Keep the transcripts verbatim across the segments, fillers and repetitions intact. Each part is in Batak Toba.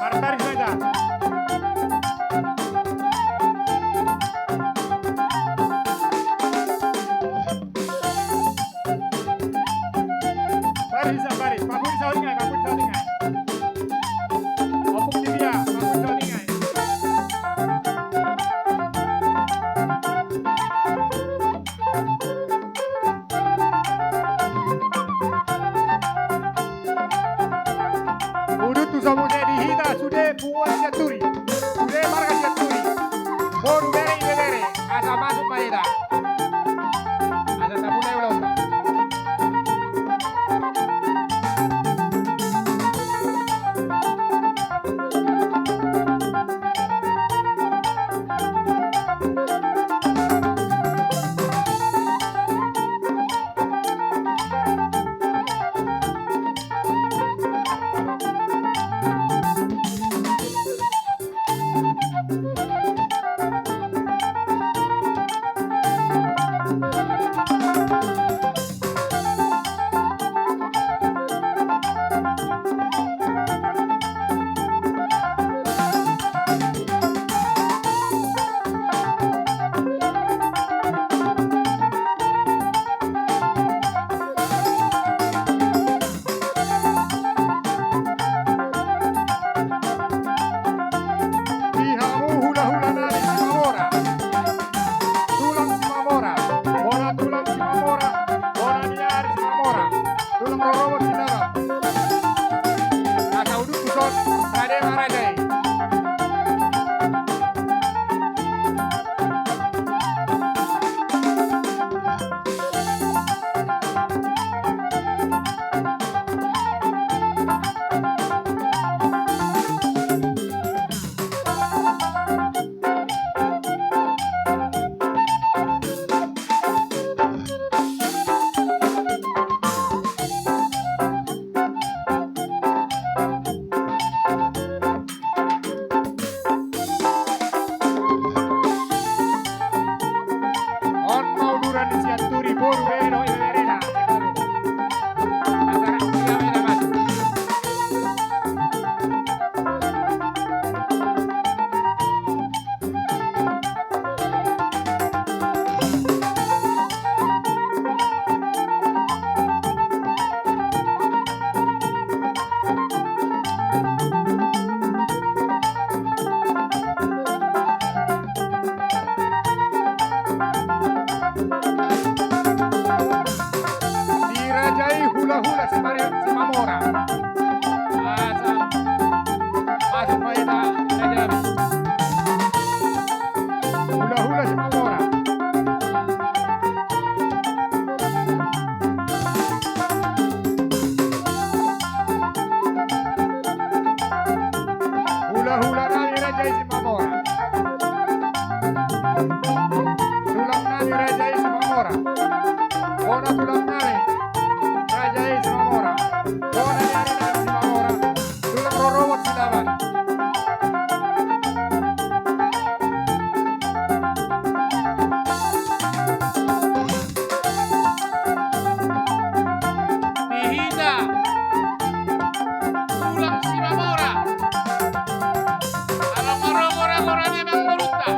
Marbaris saja. Baris, baris. Pabun saudingai, pabun saudingai. Opung di dia, pabun saudingai. Udut tu so muse di hita sude punguan Sianturi, sude marga Sianturi, boru, bere, ibebere, asa masuk ma hita. Asa sabun aja ulang. Di hamu hulahula nami Simamora, tulang Simamora, bona tulang Simamora, bona ni ari Simamora, tulang rorobot Sinaga. Asa udut tu son, rade ma raja i. On ma uduran ni Sianturi, boru, bere dohot ibeberena. Masyarakat Sinaga masuk. Di raja i hulahula Simari-, Simamora. Asa masuk ma hita raja i. Hulahula Simamora. Hulahula nami raja i Simamora. Tulang nami raja i Simamora. Bona tulang nami raja i Simamora. Bona ni ari nami Simamora. Tulang rorobot Sinaga. Di hita tulang Simamora. Along ma ro gora-gora ni amangborunta,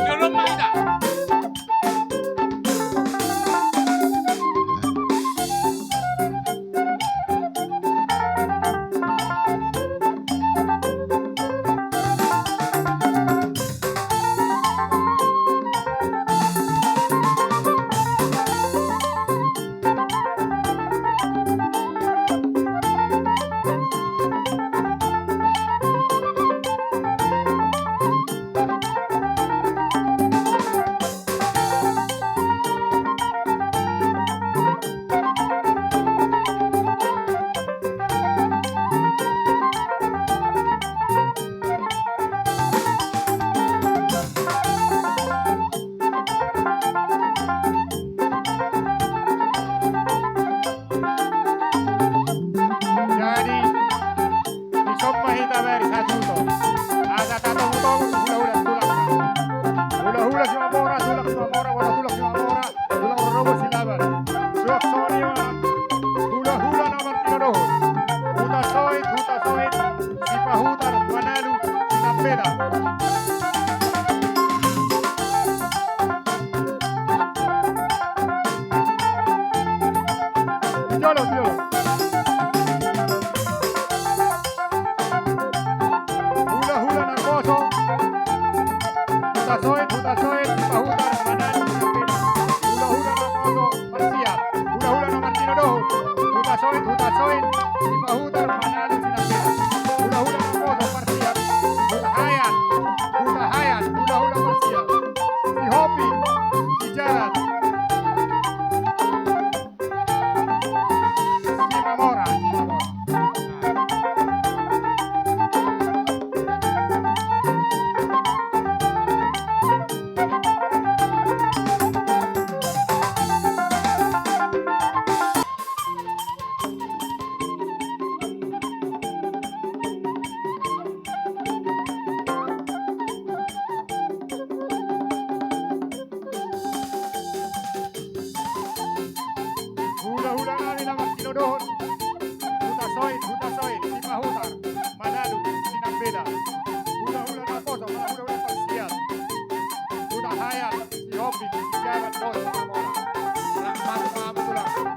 jolo ma hita. Hula-hula Naposo. Hutasoit, Hutasoit, Sipahutar, Manalu, Sinambela. Hula-hula Naposo, parsiap. Hula-hula na martinodohon. Hutasoit, Hutasoit, Sipahutar, Manalu, Sinambela. Hula-hula Naposo, parsiap. Hutahaean, Hutahaean, hula-hula parsiap. Sihombing, Sijabat. Simamora, Simamora. Hula-hula nami na martinodohon. Hutasoit, Hutasoit, Sipahutar, Manalu, Sinambela. Hula-hula Naposo, hula-hula parsiap. Hutahaean, Sihombing, Sijabat, dohot Simamora. Rahmat, rahmat, rahmat.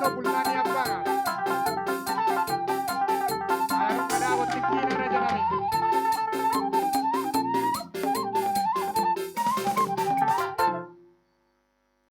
Bulan